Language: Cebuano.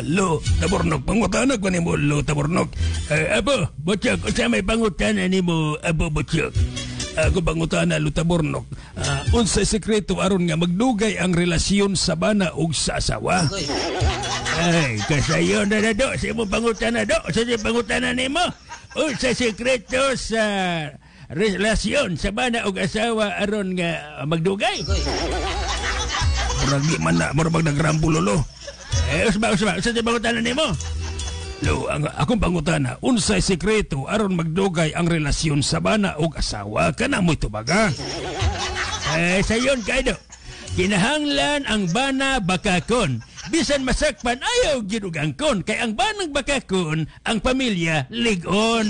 Lo, Tabornok, pangutana ko nimo, Lo Tabornok. Eh, Apo, Butchok, unsa may pangutana nimo, Apo Butchok? Ako pangutana, Lo Tabornok. Unsay sekreto aron nga magdugay ang relasyon sa bana ug sa asawa? Ay, kasayon na na do, sa imong pangutana do, sa imong pangutana nimo. Unsay sekreto sa relasyon sa bana ug asawa aron nga magdugay? Murag di man na, murag nagrambulo, lo. Eh, usba, usba, unsa di pangutana nimo? Lo, ang akong pangutana, unsay sekreto aron magdugay ang relasyon sa bana ug asawa? Kana mo'y tubaga. Eh, sayon kay do. Kinahanglan ang bana bakakon. Bisan masakpan, ayaw gyud og angkon. Kay ang banang bakakon, ang pamilya ligon.